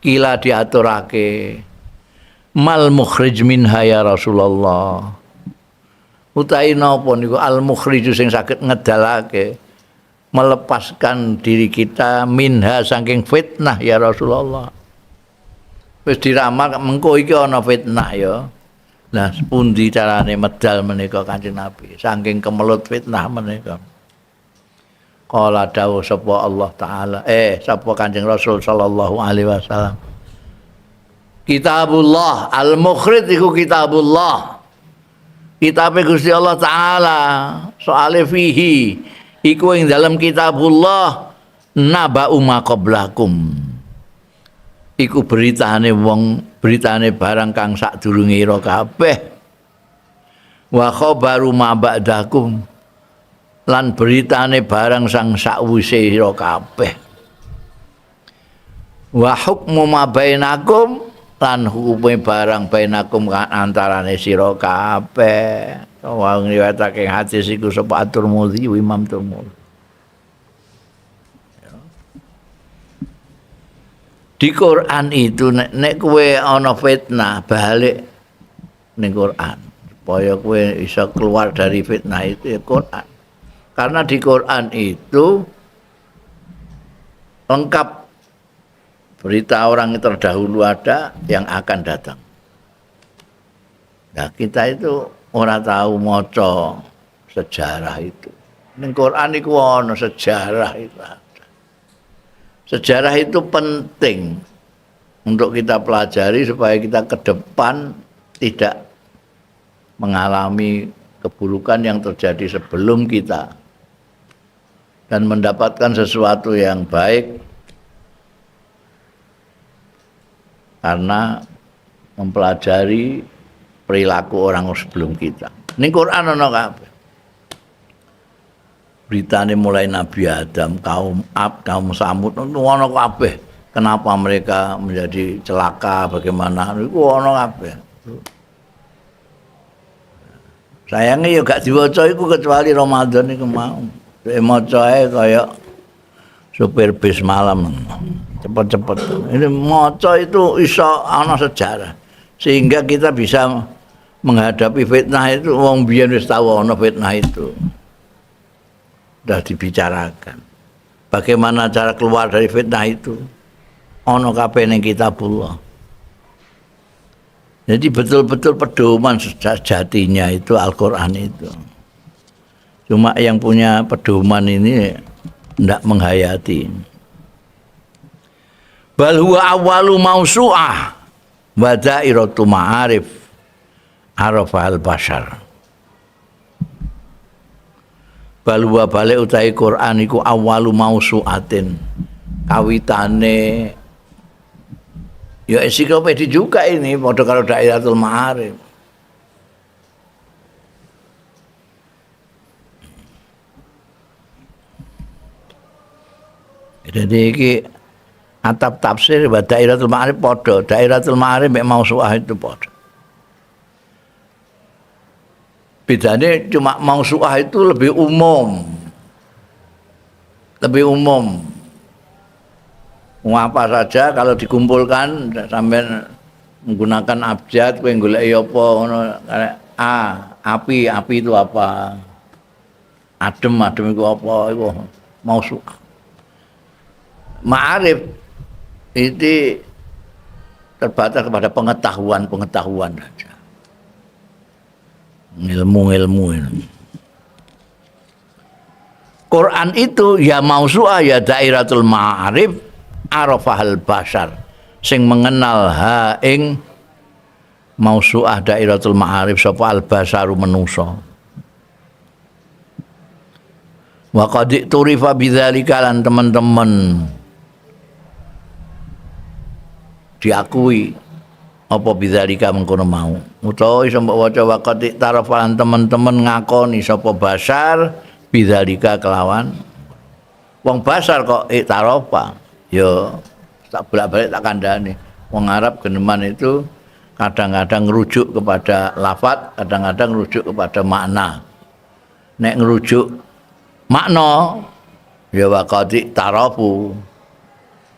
Speaker 1: Kila diaturake mal mukhrij minha ya Rasulullah. Utawi napa niku al mukhrij sing saged ngedalake melepaskan diri kita minha saking fitnah ya Rasulullah. Wis diramal mengko iki ana fitnah ya. Nah, pundi carane medal menika Kanjeng Nabi saking kemelut fitnah menika. Qala dawuh sapa Allah Ta'ala, sapa Kanjeng Rasul sallallahu alaihi wasallam. Kitabullah al-mukhrij iku kitabullah. Kitabe Gusti Allah Ta'ala, soale fihi iku ing dalem kitabullah naba'u ma qablakum. Iku beritane wong, beritane barang kang sadurunge ira kabeh. Wa khabaru ma ba'dakum lan beritane barang sang sakwise ira kabeh. Wa hukmu ma bainakum lan hukume barang bainakum kang antarane sira kabeh. Wa ngriwayatake hadis iku sapa At-Tirmidzi, Imam Tirmidzi. Di Quran itu nek kowe ana fitnah balik ning Quran supaya kowe iso keluar dari fitnah itu ya Quran. Karena di Quran itu lengkap berita orang yang terdahulu ada, yang akan datang. Nah, kita itu ora tahu maca sejarah itu. Ning Quran iku ana sejarah itu ada. Sejarah itu penting untuk kita pelajari supaya kita ke depan tidak mengalami keburukan yang terjadi sebelum kita dan mendapatkan sesuatu yang baik karena mempelajari perilaku orang sebelum kita. Ini Quran ana kabeh. Beritane mulai Nabi Adam, kaum Ab, kaum Samud, ana kabeh. Kenapa mereka menjadi celaka, bagaimana, iku ana kabeh. Sayangnya ya gak diwaca iku kecuali Ramadan iku mau. Maca ae kaya supir bis malam. Cepet-cepet. Ini maca itu iso ana sejarah. Sehingga kita bisa menghadapi fitnah itu, wong biyen wis tau ana fitnah itu. Sudah dibicarakan. Bagaimana cara keluar dari fitnah itu? Ana kabeh ning kitabullah. Jadi betul-betul pedoman sejatinya itu Al-Quran itu. Cuma yang punya pedoman ini ndak menghayati. Bal huwa awwalu mausu'ah wa da'iratu ma'arif arafal bashar. Bal huwa balik utahe Quran iku awwalu mausu'atin, kawitane ya ensiklopedia juga ini padha karo Dairatul Ma'arif. Jadi iki atap tafsir wa Dairatul Ma'arif padha, Dairatul Ma'arif mek mausu'ah itu padha. Bedane cuma mausu'ah itu lebih umum. Lebih umum. Apa saja kalau dikumpulkan sampai menggunakan abjad kowe goleki apa ngono, A, api, api itu apa? Adem, adem itu apa? Iku mausu'ah. Ma'arif itu terbatas kepada pengetahuan-pengetahuan saja. Ilmu-ilmu ini. Quran itu ya mausu'ah ya dairatul ma'arif arafahal bashar, sing mengenal ha ing mausu'ah dairatul ma'arif sapa al basaru menungso. Wa qad turifa bidzalika, lan teman-teman diakui apa bidzalika mengkono mau, utawa iso mbok waca wa qad tarafa lan teman-teman ngakoni sapa basar bidzalika kelawan wong basar kok iktarafa. Ya tak bolak-balik tak kandhane wong Arab geneman itu kadang-kadang ngerujuk kepada lafat, kadang-kadang ngerujuk kepada makna. Nek ngerujuk makna ya wa qad tarafu,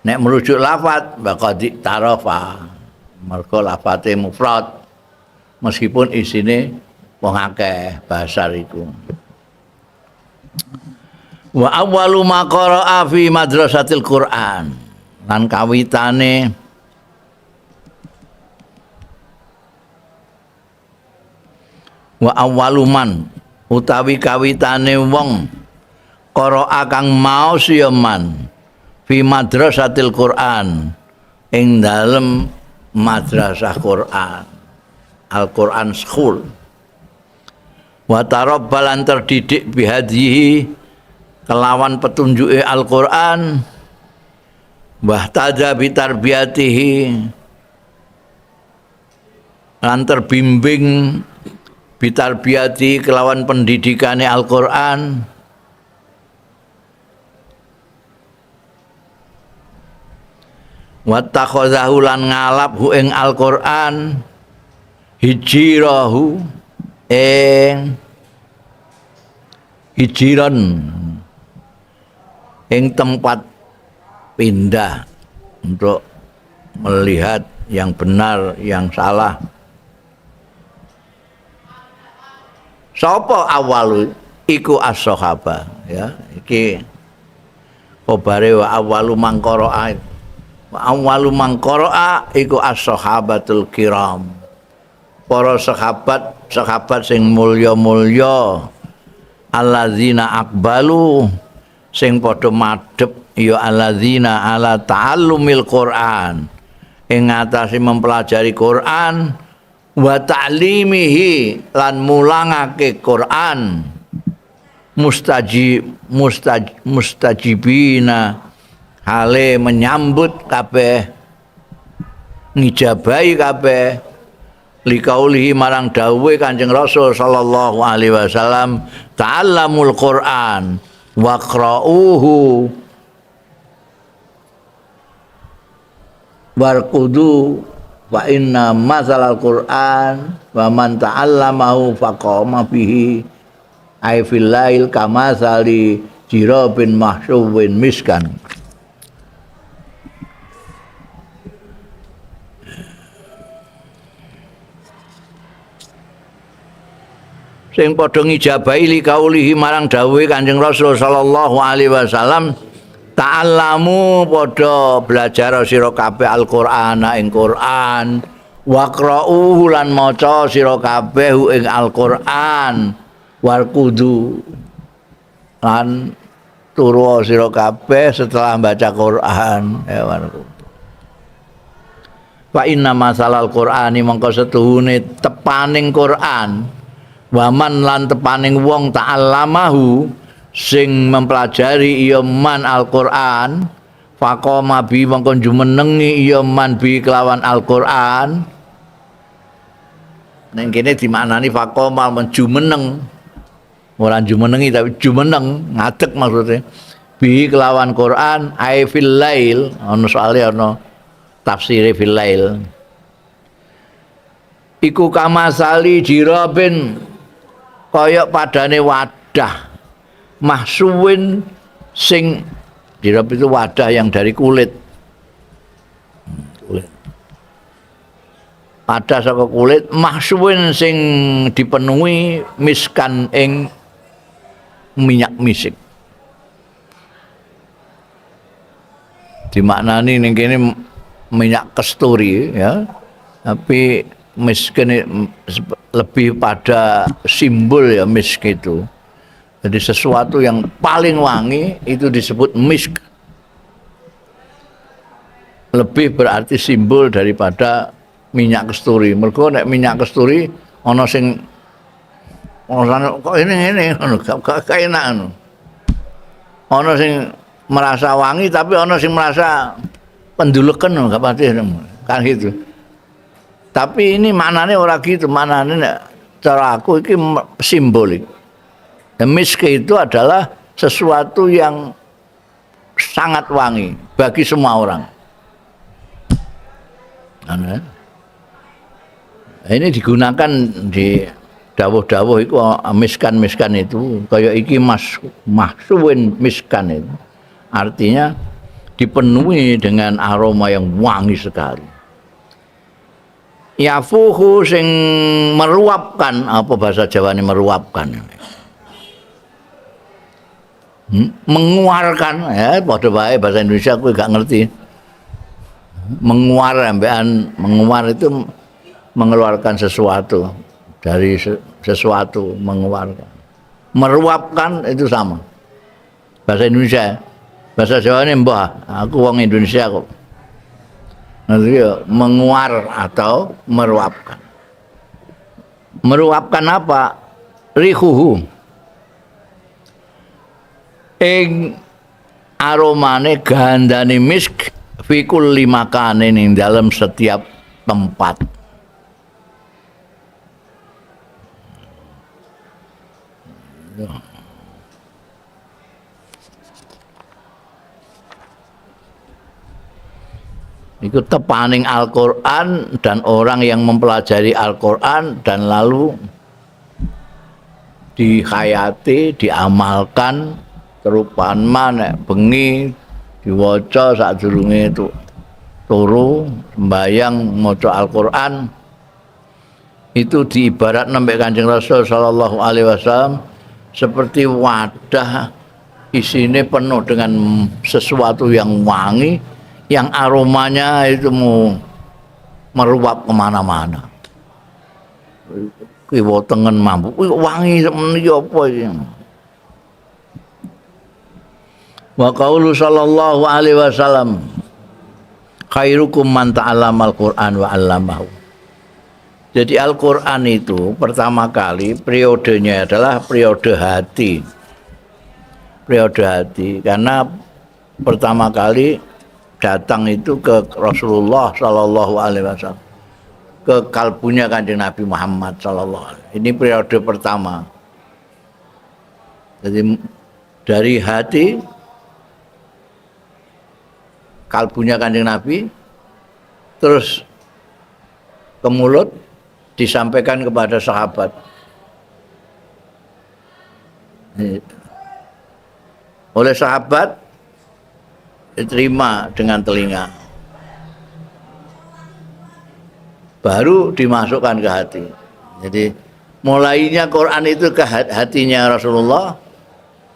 Speaker 1: nek merujuk lafat wa qad tarafa, mergo lafate mufrad meskipun isine wong akeh basar iku. Wa awwalu ma qara'a fi madrasatil Quran, lan kawitane wa awwalu man utawi kawitane wong qara'a kang maos ya man fi madrasatil Quran ing dalem madrasah Quran, Al-Quran School, wa tarabbalan terdidik bihadhihi kelawan petunjuke Al-Quran, wahtada bitarbiyatihi lan terbimbing bitarbiyati kelawan pendidikane Al-Quran, wattakhadhahu lan ngalap hu ing Al-Quran hijirahu ing hijiran ing tempat pindah untuk melihat yang benar yang salah. Sapa awalu iku as-sahaba ya. Iki kobare wa awwalu man qara'a, wa awwalu man qara'a iku as-sahabatul kiram, para sahabat, sahabat sing mulya-mulya, allazina aqbalu sing padha madhep ya allazina ala ta'allumil Qur'an ing ngatasi mempelajari Qur'an, wa ta'limihi lan mulangake Qur'an, mustajibina hale menyambut kabeh, ngijabahi kabeh likaulihi marang dawuhe Kanjeng Rasul sallallahu alaihi wasallam, ta'allamul Qur'an waqra'uhu warqudu fa inna masalal Qur'an wa man ta'allamahu faqama bihi ay fil lail kamasali jirabin mahsyuwin miskan. Sing padha ngijabahi likaulihi marang dawuhe Kanjeng Rasul sallallahu alaihi wasallam, ta'allamu padha belajar sira kabeh Al-Qur'an ing Qur'an, waqra'uhu lan maca sira kabeh ing Al-Qur'an, warkudu lan turu sira kabeh setelah baca Qur'an ya warkudu. Fa inna masalal Qur'ani mongko setuhune tepaning Qur'an, waman lan tepaning wong ta'allamahu sing mempelajari ya man Al-Qur'an, faqama bi mongko jumenengi ya man bi kelawan Al-Qur'an. Ning kene dimaknani faqama menjumeneng, ora jumenengi tapi jumeneng, ngadeg maksudnya. Bi kelawan Qur'an ai fil lail, ana soalé ana tafsire fil lail. Iku kamasali jirabin kaya padane wadah mahsuwin sing jirab itu wadah yang dari kulit. Kulit. Wadah saka kulit mahsuwin sing dipenuhi miskan ing minyak misik. Dimaknani ning kene minyak kesturi ya, tapi miskin lebih pada simbol ya misk itu. Jadi sesuatu yang paling wangi itu disebut misk. Lebih berarti simbol daripada minyak kesturi. Mergo nek minyak kesturi ana sing ana kok ini ngene ngono, gak enak ngono. Ana sing merasa wangi tapi ana sing merasa penduleken gak pati kan gitu. Tapi ini maknanya ora gitu, maknanya nek cara aku iki simbolik. Misk itu adalah sesuatu yang sangat wangi bagi semua orang. Nah, ini digunakan di dawuh-dawuh itu miskan-miskan itu kaya iki mas mahsuwin miskan itu. Artinya dipenuhi dengan aroma yang wangi sekali. Yafuhu sing meruapkan, apa bahasa Jawane meruapkan? Mengeluarkan, ya padha wae bahasa Indonesia aku gak ngerti. Menguar ambekan menguar itu mengeluarkan sesuatu dari sesuatu, mengeluarkan. Meruapkan itu sama. Bahasa Indonesia. Bahasa Jawane mbah, aku wong Indonesia kok. Nanti ya, menguar atau meruapkan. Meruapkan apa? Rihuhu. Ing aromane gandane misk fi kulli makane ning dalem setiap tempat. Iku tepaning Al-Quran dan orang yang mempelajari Al-Quran dan lalu dihayati, diamalkan, terutama nek bengi diwaca sadurunge itu turu sembayang maca Al-Quran, itu diibaratno mbek Kanjeng Rasul sallallahu alaihi wasallam Seperti wadah isine penuh dengan sesuatu yang wangi, yang aromanya itu mau meruap kemana-mana. Kiwa tengen mambu, wangi semen iki apa iki? Wa qaulu sallallahu alaihi wasallam khairukum man ta'allamal Qur'an wa 'allamahu. Jadi Al-Qur'an itu pertama kali periodenya adalah periode hati. Periode hati karena pertama kali datang itu ke Rasulullah sallallahu alaihi wasallam, ke kalbunya Kanjeng Nabi Muhammad sallallahu alaihi wasallam. Ini periode pertama. Jadi dari hati kalbunya Kanjeng Nabi terus ke mulut disampaikan kepada sahabat. Oleh sahabat diterima dengan telinga, baru dimasukkan ke hati. Jadi mulainya Quran itu ke hatinya Rasulullah,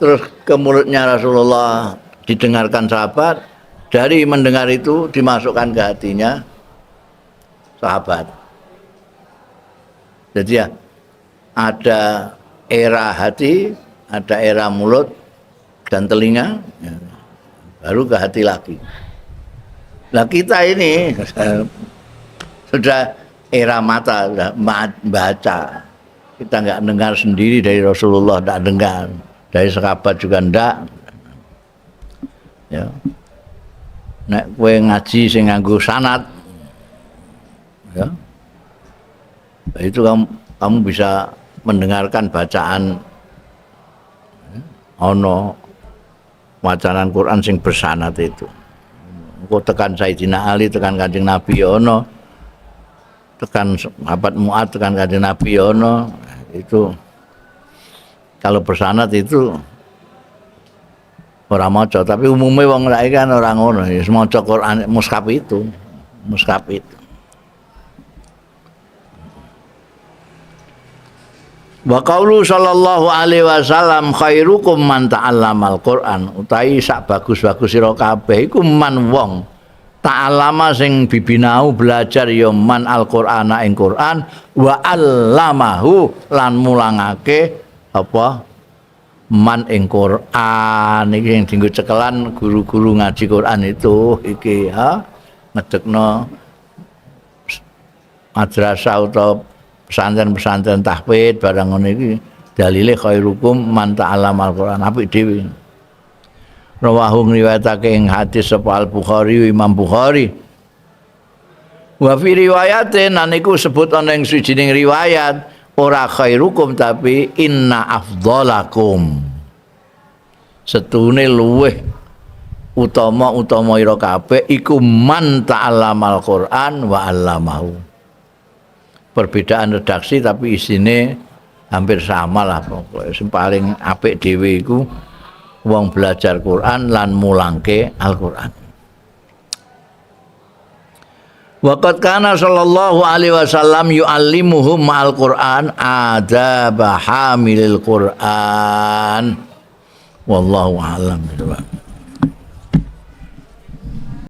Speaker 1: terus ke mulutnya Rasulullah didengarkan sahabat, dari mendengar itu dimasukkan ke hatinya sahabat. Jadi ya ada era hati, ada era mulut dan telinga, ya, baru ke hati lagi. Nah kita ini sudah era mata, sudah baca. Kita nggak dengar sendiri dari Rasulullah, nggak dengar dari sahabat juga ndak. Ya. Nek kowe ngaji sing nganggo sanad, ya, itu kamu bisa mendengarkan bacaan ono wacanan Quran sing bersanad itu. Engko tekan Sayyidina Ali, tekan Kanjeng Nabi ya ono, tekan sahabat Mu'ad, tekan Kanjeng Nabi ya ono. Itu kalau bersanad itu ora maca, tapi umumnya wong saiki kan ora ngono, ya maca Quran mushaf itu, mushaf itu. Wa qaulu sallallahu alaihi wasallam khairukum man ta'allamal Qur'an, utawi sak bagus-bagus sira kabeh iku man wong ta'allama sing bibinau belajar ya man al-Qur'ana ing Qur'an wa 'allamahu lan mulangake apa man ing Qur'an. Iki sing dienggo cekelan guru-guru ngaji Qur'an itu iki ha ngedekno madrasah utawa pesantren-pesantren tahfidz barang ngono iki dalile khairukum man ta'allamal Qur'an apik dhewe. Rawahu ngriwayatake ing hadis sapa Al-Bukhari Imam Bukhari. Wa fi riwayatin lan iku sebut ana ing suwijining riwayat ora khairukum tapi inna afdhalakum. Setune luweh utama-utama ira kabeh iku man ta'allamal Qur'an wa 'allamahu. Perbedaan redaksi tapi isine hampir sama lah pokoknya. Sing paling apik dhewe iku wong belajar Quran lan mulangke Al-Quran. Waqad kana sallallahu alaihi wasallam yu'allimuhum ma'al Quran adaba hamilil Quran. Wallahu a'lam bishawab.